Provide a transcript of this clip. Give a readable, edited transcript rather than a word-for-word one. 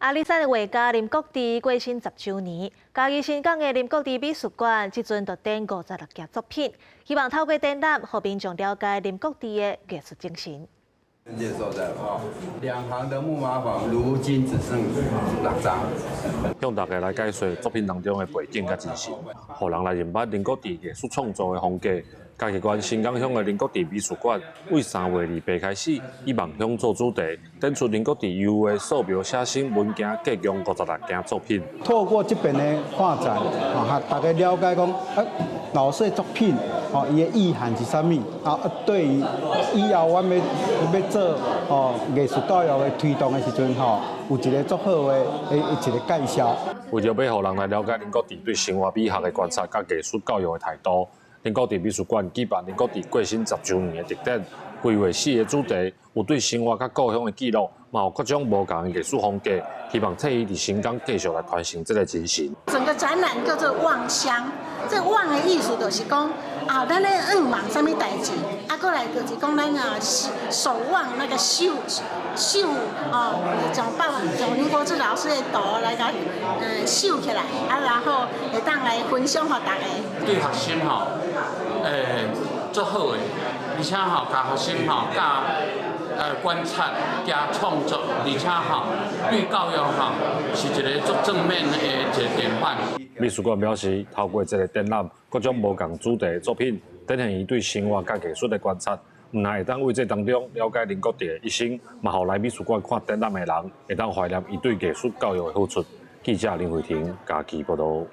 阿里山的畫家林國治過身10週年，嘉義新港的林國治美術館這陣就展56件作品，希望透過展覽，予民眾了解林國治的藝術精神。兩行的木馬房，如今只剩六張。向大家來解說作品當中的背景佮精神，予人來認捌林國治藝術創作的風格。嘉義縣新港鄉的林國治美術館，對3月28開始，以夢鄉做主題，展出林國治油畫、素描、寫生、文件，計共56件作品。透過這邊的畫展，啊，大家了解講，啊，老師的作品，哦，伊的意涵是啥物？啊，對於以後阮欲做哦藝術教育的推動的時陣，吼，有一個足好的一個介紹。為著欲予人來了解林國治對生活美學的觀察，佮藝術教育的態度，林國治美術館舉辦林國治過身10週年的特展，規劃四个主題，有對生活佮故鄉的記錄，嘛有各種無仝的藝術風格，希望藉伊佇新港繼續來傳承這个精神。整個展覽叫做望鄉，這望的意思就是講啊，咱咧向望啥物代誌，啊，閣來就是講咱啊守望那個繡繡哦，從爸從林國治老師的圖來共繡起來，啊，然後會當來分享予大家。對學生吼，足好的，而且吼，教學生吼教觀察加創作，而且吼對教育吼是一个足正面的一个典範。美術館表示，透過這个展覽，各種無仝主題的作品，展現伊對生活佮藝術的觀察。毋但會當為這當中了解林國治的一生，嘛予來美術館看展覽的人，會當懷念伊對藝術教育的付出。記者林慧婷嘉義報導。